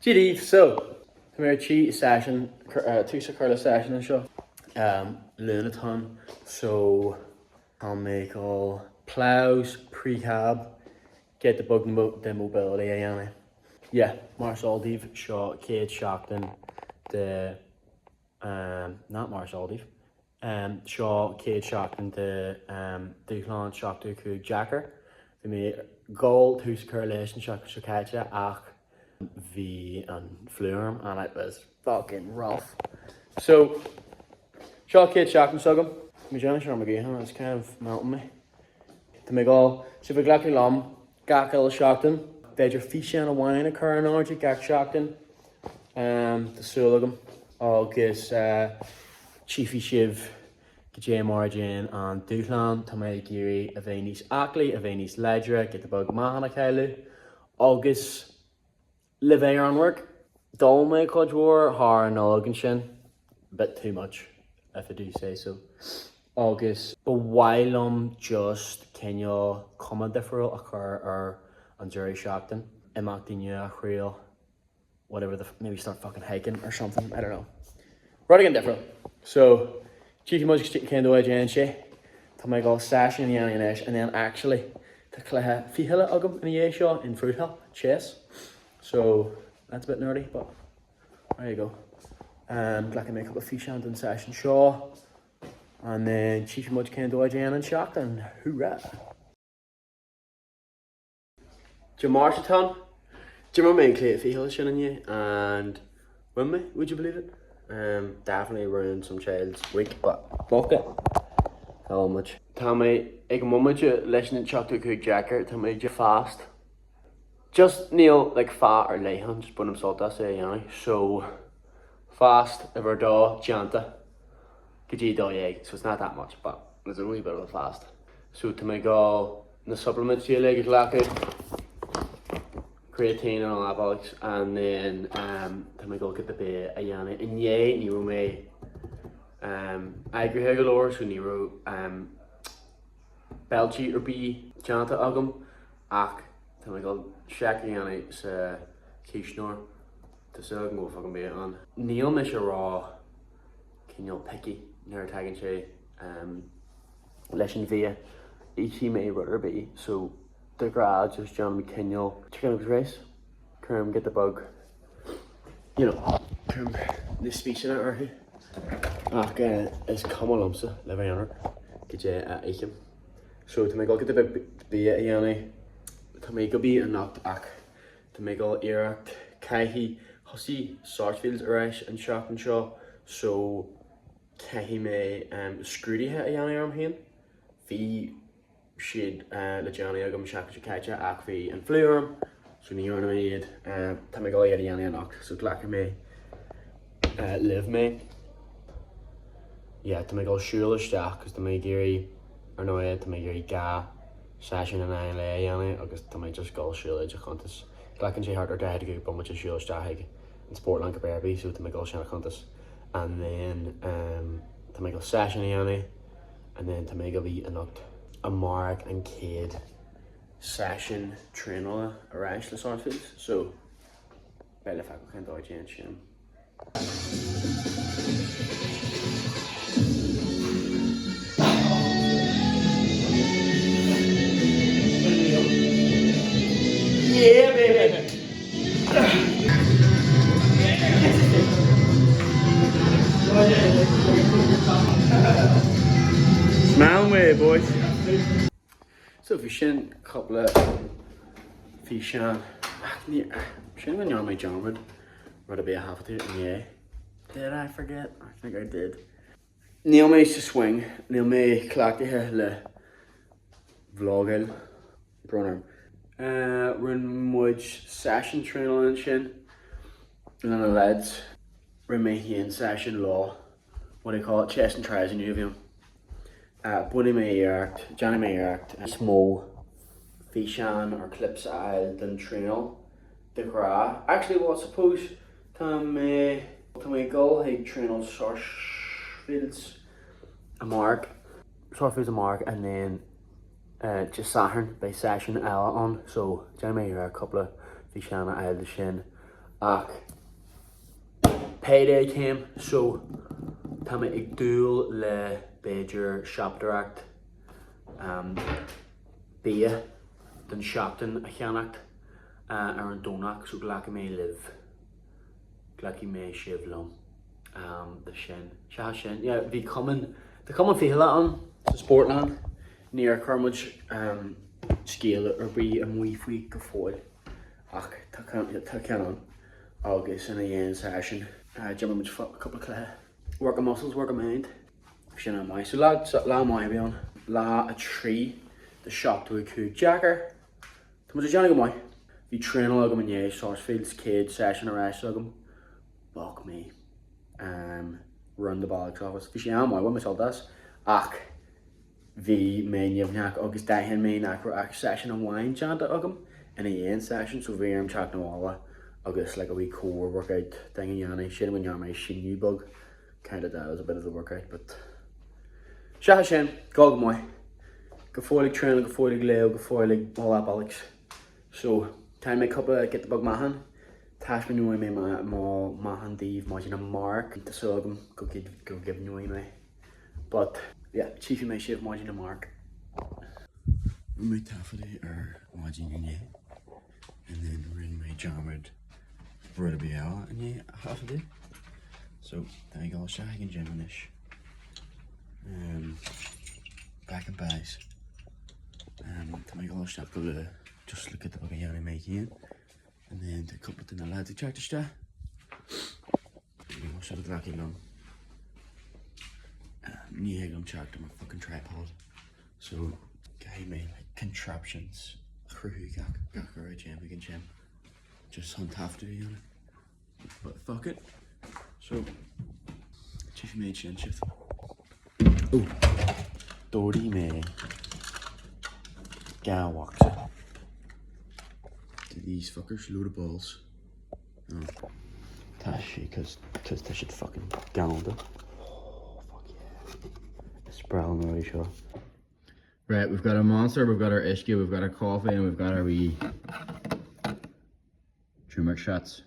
Dia daoibh, so, tá mé ar tí session, tús a chur le session anseo. Luan atá ann, so tá mé ag dul plows, prehab, giota beag de mobility a dhéanamh. Yeah, mar is eol daoibh, seo chéad seachtain de, not mar is eol daoibh, Seo chéad seachtain de Dúshlán 75 Deacair. Bhí mé ag dul tús a chur leis an seachtain seo caite ach bhí an fliú orm and it was fucking rough. So, seo chéad seachtain s'agam. Tá mé déanamh seo ar mo ghuthán, it's kind of melting me. Tá mé ag dul sibh a ghlacadh liom gach uile seachtain. B'fhéidir físeán amháin a chur in airde gach seachtain, tá súil agam, agus tchífidh sibh goidé mar a dtéann an dúshlán. Tá mé ag iarraidh a bheith níos aclaí, a bheith níos láidre, giota beag meáchan a chailleadh agus le bheith ar ionraic, d'ól mé cuid mhór thar an Nollaig ansin, a bit too much if I do say so, agus ba mhaith liom just cineál cuma difriúil a chur ar an deireadh seachtain, imeachtaí nua a thriail, whatever the, maybe start fucking hiking or something, I don't know. Rud éigin difriúil. So, tchífidh muid cén dóigh a dtéann sé. Tá mé ag dul seisiún a dhéanamh anois and then actually tá cluiche fichille agam ina dhiaidh seo in Fruithill, chess. So, that's a bit nerdy but there you go. Um, glacfaidh mé cúpla físeán den seisiún seo and then tchífidh muid cén dóigh a dtéann an seachtain. Hurrah! Dé Máirt atá ann. D'imir mé an cluiche fichille sin inné and won mé, would you believe it? Um, definitely ruined some child's week, but fuck it. How much? Tá mé ag an mbomaite leis an 75 deacair, tá mé ag fast. Just níl like fáth ar leith ann, just bainim sult as é a dhéanamh. So, fast uimhir dó déanta go dtí 12, so it's not that much, but it's a wee bit of a fast. So tá mé ag dul na supplements uilig a ghlacadh, creatine and all that bollocks, and then um, tá mé ag dul giota bia a dhéanamh. Inné ní raibh mé um, eagraithe go leor, so ní raibh um, béiltí ar bith déanta agam, ach tá mé ag dul seic a dhéanamh sa chuisneoir. Tá súil agam go bhfuil fucking bia ann. Níl mise ró cineál picky nuair a tagann sé um, leis an bhia, ithfidh mé rud ar bith so de ghnáth just déanaim cineál chicken agus rice, cuirim giota beag you know cuirim na spíceanna orthu ach eh, is cuma liomsa le bheith ionraic goidé a ithim. So tá mé ag dul giota beag bia a dhéanamh, tá mé ag obair anocht ach tá mé ag dul iarracht caithfidh thosaigh Sarsfields ar ais an seachtain seo so Caithfidh mé scrúduithe a dhéanamh orm féin. Bhí siad le déanamh agam an seachtain seo caite ach bhí an fliú orm so ní dhearna mé iad. Tá mé ag dul iad a dhéanamh anocht so glacfaidh mé libh mé. Yeah, tá mé ag dul siúl isteach cos tá mé ag iarraidh, ar ndóigh, tá mé ag iarraidh 2 seisiún in aghaidh an lae a dhéanamh agus tá mé just ag dul siúl idir chuntas. Glacann sé thart ar 45 bomaite siúl isteach chuig an spórtlann cibé ar bith so tá mé ag dul sin a chuntas. and then um tá mé ag dul seisiún a dhéanamh and then tá mé ag obair anocht. Amárach an chéad seisiún traenála ar ais le Sarsfields so beidh le feiceáil cén dóigh a dtéann sin. Yeah baby! Smile away, boys. So bhí sin cúpla físeán ach ní sin go ndearna mé dearmad rud ar bith a thaifeadadh inné. Did I forget? I think I did. Níl mé sa swing, níl mé cleachtaithe le vlogáil. Brón orm. Rinne muid seisiún traenála ansin le na lads. Rinne mé féin seisiún leo, what do you call it, chest and tries inniu a bhí ann. Bainfidh mé iarracht, déanfaidh mé iarracht níos mó físeán or clips a fháil den traenáil de ghnáth. Actually, well, suppose tá mé, tá mé ag dul chuig traenáil Sarsfields amárach, Sarsfields amárach and then Dé Sathairn beidh seisiún eile ann so déanfaidh mé iarracht cúpla físeán a fháil de sin. Ach payday came so tá mé ag dúil le b'fhéidir siopadóireacht bia don seachtain a cheannacht ar an Domhnach so glacfaidh mé libh, glacfaidh mé sibh liom le sin. Seachas sin, yeah, bhí cumann, tá cumann fichille ann sa Spórtlann, níor chuir muid scéal ar bith amuigh faoi go fóill ach tá ceann ann agus ina dhiaidh an seisiún d'imir muid cúpla cluiche. Work a muscles, work a mind. Sin an-mhaith. So lá, lá maith a bhí ann. Lá 3 de 75 deacair. Tá muid ag déanamh go maith. Bhí traenáil agam inné, Sarsfields, céad seisiún ar ais agam. Fuck me. Um, run the bollocks off us. Bhí sé an-mhaith, bhain mé sult as. Ach bhí mé nimhneach agus d'aithin mé nach raibh ach seisiún amháin déanta agam ina dhiaidh an seisiún so bhí orm teacht 'na bhaile agus like a wee core workout thing a dhéanamh. Sin go ndearna mé síneadh beag. Kinda that was a bit of the workout but seachas sin, go go maith. Go fóill ag traenáil, go fóill ag léamh, go fóill ag all that bollocks. So, tá mé cúpla giota beag meáchan. Taispeánfaidh mé mo mheáchan daoibh maidin amárach. Tá súil agam go gcuimhneoidh mé. But, yeah, tchífidh mé sibh maidin amárach. Rinne mé taifeadadh ar maidin inné and then rinne mé dearmad rud ar bith eile inné a thaifeadadh. So, tá mé ag dul isteach ag an gym anois. Um, back and buys. Um, tá mé ag dul isteach go luath just le giota beag a dhéanamh mé féin. And then tá cúpla de na lads ag teacht isteach. Níl siad ag glacadh liom. Ní thig liom teacht ar mo fucking tripod. So, caithfidh mé like contraptions a chruthú gach gach uair a dtéim ag an gym. Just chun taifeadadh a dhéanamh. But fuck it. So, tchífidh mé ansin sibh. Ó, d'ordaigh mé dhá bhocsa de these fuckers, load of balls. Tá sé cos cos tá siad fucking galánta. Oh, fuck yeah. Is breá liom na rudaí seo. Right, we've got our monster, we've got our uisce, we've got our coffee, and we've got our wee turmeric shots.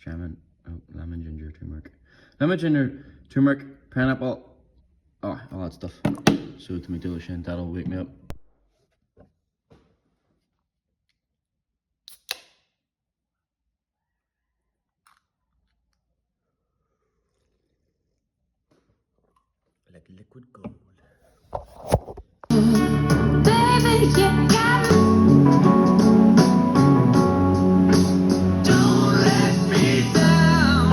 Lemon, oh, lemon ginger turmeric. Lemon ginger, turmeric, pineapple, oh, all that stuff. So to make sin, that'll wake me up. Like liquid gold. Baby, you got Don't let me down.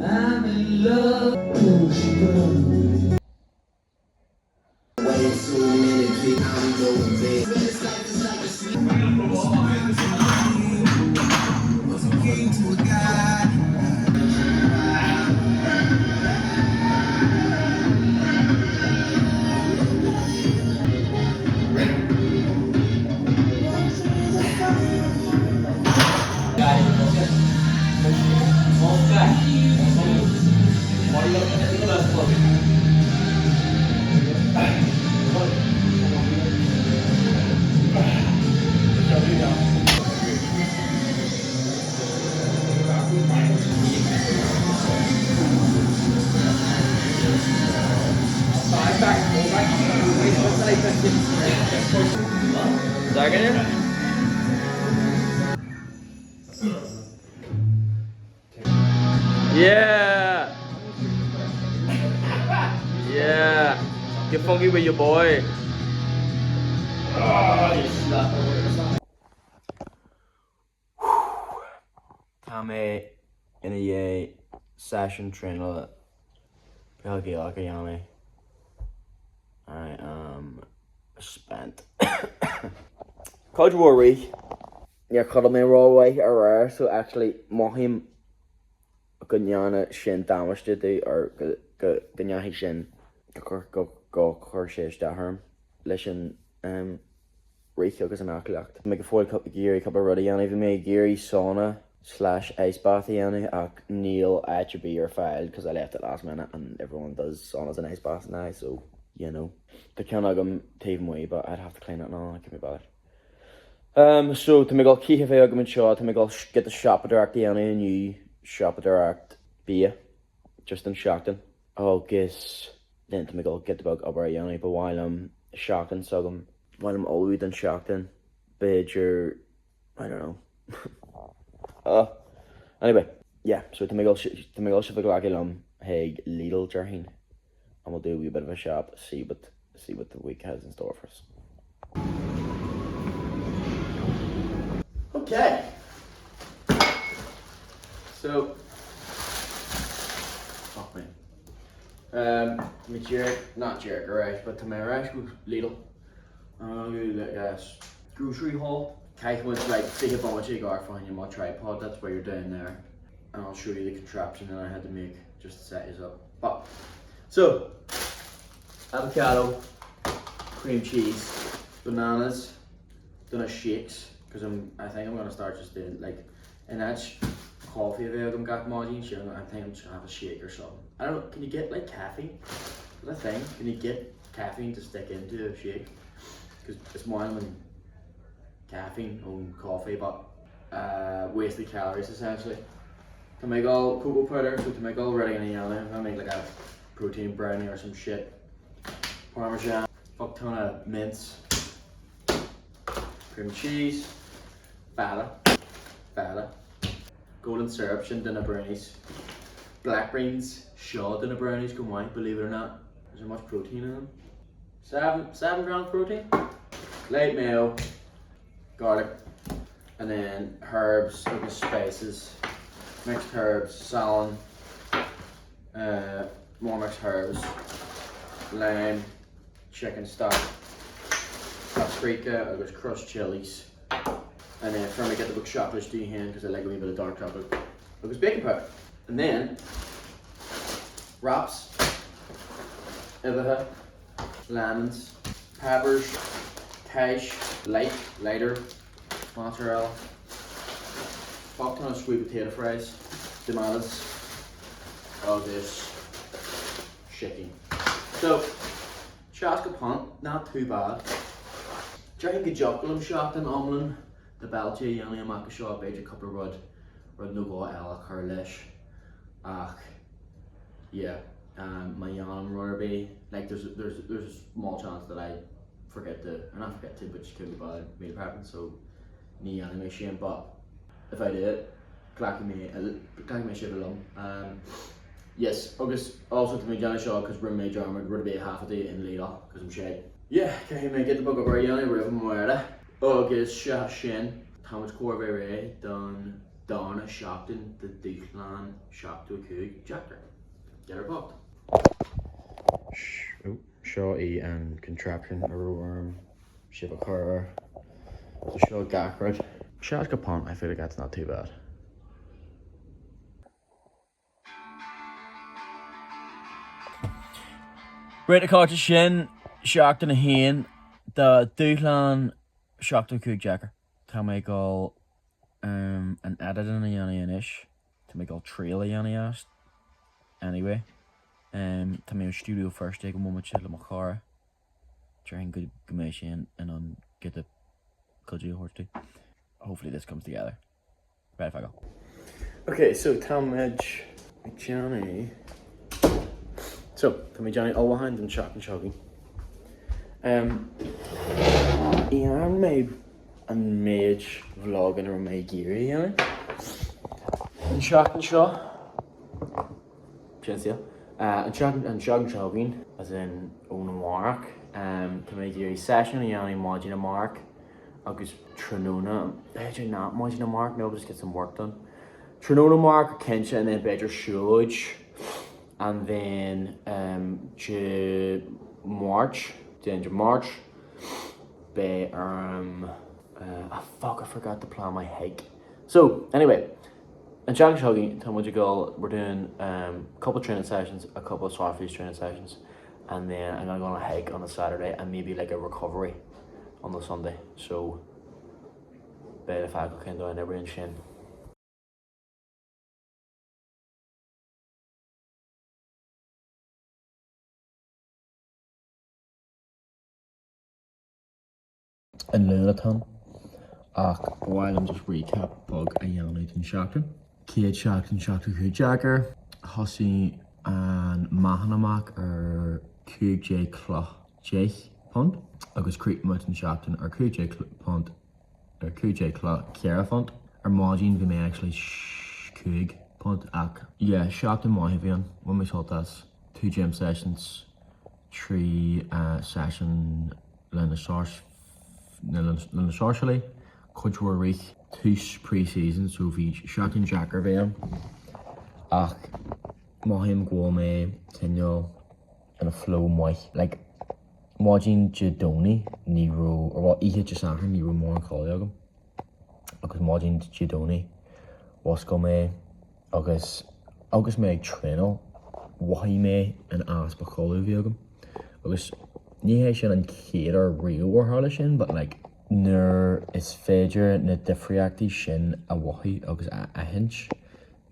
I'm in love. Yeah! Yeah! Get funky with your boy. Tá mé ina dhiaidh seisiún traenála peil Gaelach a dhéanamh. I am spent. Cuid mhór rith. Níor chodail mé rómhaith aréir so actually mothaím go ndearna sin damáiste domh or go go go ndeachaigh sin go go go chuir sé isteach orm leis an um rith agus an aclaíocht. Tá mé go fóill ag iarraidh cúpla rud a dhéanamh. Bhí mé ag iarraidh sauna slash ice bath a dhéanamh ach níl áit ar bith ar fáil cause I left it last minute and everyone does saunas and ice baths now so. You know. Tá ceann agam taobh amuigh but I'd have to clean it and all, I can't be bothered. Um, so tá mé ag dul cith a bheith agam anseo, tá mé ag dul giota siopadóireacht a dhéanamh inniu, siopadóireacht bia, just don seachtain. Agus then tá mé ag dul giota beag obair a dhéanamh, ba mhaith liom seachtain s'agam, ba mhaith liom ullmhú don seachtain, b'fhéidir, I don't know. Oh, anyway, yeah, so tá mé ag dul, tá mé ag dul sibh a ghlacadh liom chuig Lidl, déarfainn. And we'll do a wee bit of a shop, see what, see what the week has in store for us. Okay. So, fuck me. Um, tá mé díreach, not díreach ar ais, but tá mé ar ais ó Lidl. I'm gonna do like a grocery haul. Caithfidh muid like 20 bomaite ag amharc fá choinne mo tripod, that's why you're down there. And I'll show you the contraption that I had to make just to set this up. But, so, avocado, cream cheese, bananas, do na shakes, because I'm, I think I'm gonna start just doing like, in áit coffee a bheith agam gach maidin, sin, I think I'm just gonna have a shake or something. I don't know, can you get like caffeine? Is that a thing? Can you get caffeine to stick into a shake? Because it's more than caffeine on coffee, but uh, wasted calories essentially. Tá mé ag dul cocoa powder, so tá mé ag dul rud éigin a dhéanamh, I'm gonna make like a protein brownie or some shit. Parmesan, fuck ton of mince, cream cheese, feta, feta, golden syrup sin do na brownies, black beans, seo do na brownies go maith, believe it or not. Is there much protein in them? 7, 7 grams protein? Light mayo, garlic, and then herbs agus spices, mixed herbs, salann, uh, more mixed herbs, lime, chicken stock, paprika agus crushed chilies, and then for me giota beag seacláid di féin because I like a wee bit of dark chocolate, agus baking powder. And then wraps, uibheacha, lemons, peppers, cash, light, lighter, mozzarella, fuck ton of sweet potato fries, tomatoes, agus chicken. So, £60, not too bad. Déarfainn go dtiocfadh liom seachtain iomlán de bhéilí a dhéanamh amach as seo, b'fhéidir cúpla rud, rud nó dhó eile a chur leis ach yeah, um, má dhéanaim rud ar bith, like there's, there's, there's a small chance that I forget to, or not forget to, but just couldn't be bothered meal prepping, so ní dhéanfaidh mé sin, but if I do it, glacfaidh mé, glacfaidh mé sibh liom. Um, yes, agus also tá mé ag déanamh seo cos rinne mé dearmad rud ar bith a thaifeadadh in Lidl, cos I'm shite. Yeah, caithfidh mé giota beag obair a dhéanamh roimh amárach agus seachas sin, táimid chóir a bheith réidh don darna seachtain de Dúshlán 75 Deacair. Get her booked! Seo í an contraption a raibh orm sibh a chur air. So seo gach rud. £60, I feel like that's not too bad. Right a chairde, sin seachtain 1 de Dúshlán 75 Deacair. Tá mé ag dul an editing a dhéanamh anois. Tá mé ag dul triail a dhéanamh as. Anyway. Tá mé i Stiúideo Feirste ag an bhomaite le mo chara. Déarfainn go mbeidh sé in ann giota cuidiú a thabhairt di. Hopefully this comes together. Right, fágáil. Ok, so táimid ag déanamh, so tá mé ag déanamh ullmhúcháin don tseachtain seo chugainn. Um, dhein mé an méid vlog ina raibh mé ag iarraidh a dhéanamh an tseachtain seo. Sin saol. An tseachtain an tseachtain seo chugainn, as in ón amárach, tá mé ag iarraidh seisiún a dhéanamh maidin amárach agus tráthnóna, b'fhéidir not maidin amárach, no, just get some work done. Tráthnóna amárach cinnte and then b'fhéidir siúlóid and then um, Dé Máirt, the end of March, beidh orm, uh, ah fuck, I forgot to plan my hike. So, anyway, An tseachtain seo chugainn, tá muid ag dul, we're doing um, couple of training sessions, a couple of soft training sessions, and then I'm gonna go on a hike on the Saturday and maybe like a recovery on the Sunday. So, beidh le feiceáil cén dóigh a n-oibríonn sin. An Luan atá ann ach ba mhaith liom just recap beag a dhéanamh den seachtain. Chéad seachtain, seachtain chomh deacair. Thosaigh an meáchan amach ar 15 cloch 10 punt agus chríochnaigh muid an seachtain ar 15 punt ar 15 cloch 4 phunt. Ar maidin bhí mé actually 5 punt ach yeah seachtain maith a bhí ann. Bhain mé sult as. Two gym sessions, 3 session le na le na sáirséalaigh, cuid mhór rith, tús pre-season so bhí seachtain deacair a bhí ann ach mothaím go bhfuil mé cineál in a flow maith. Like maidin Dé Domhnaigh ní raibh, or well oíche Dé Sathairn ní raibh mórán codladh agam agus maidin Dé Domhnaigh mhuscail mé Agus agus mé ag traenáil, mhothaigh mé an easpa codladh a bhí agam. Agus ní hé sin an chéad uair riamh ar tharla sin, but like, nuair is féidir na difríochtaí sin a mhothú agus a aithint,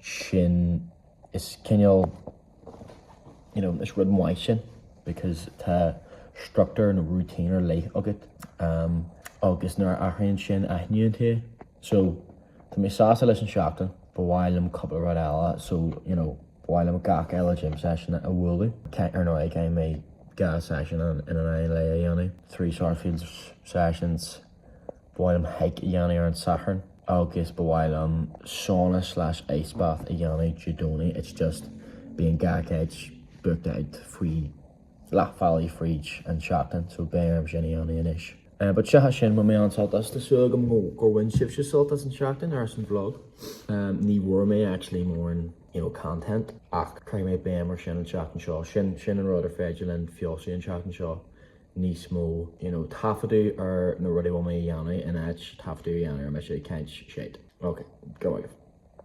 sin, is cineál, you know, is rud maith sin because tá struchtúr nó routine ar leith agat um, agus nuair a athraíonn sin aithníonn tú é. So, tá mé sásta leis an seachtain, ba mhaith liom cúpla rud eile so, you know, ba mhaith liom gach eile gym session a bhualadh. Ar ndóigh, caithfidh mé 2 session in aghaidh an lae a dhéanamh, 3 Sarsfields sessions, Ba mhaith liom hike a dhéanamh ar an Satharn agus ba mhaith liom sauna slash ice bath a dhéanamh Dé Domhnaigh, it's just bíonn gach áit booked out faoi leath bealaigh fríd an seachtain so beidh orm sin a dhéanamh anois. But seachas sin, bhain mé an-sult as, tá súil agam gur bhain sibhse sult as an seachtain ar as an vlog. Ní bhfuair mé actually mórán you know content ach cuirfidh mé béim ar sin an tseachtain seo, sin sin an rud ar féidir linn feabhsú an tseachtain seo. níos mó you know taifeadadh ar na rudaí a bhfuil mé a dhéanamh in áit taifeadadh a dhéanamh ar mise ag caint shite. Ok, go maith agaibh.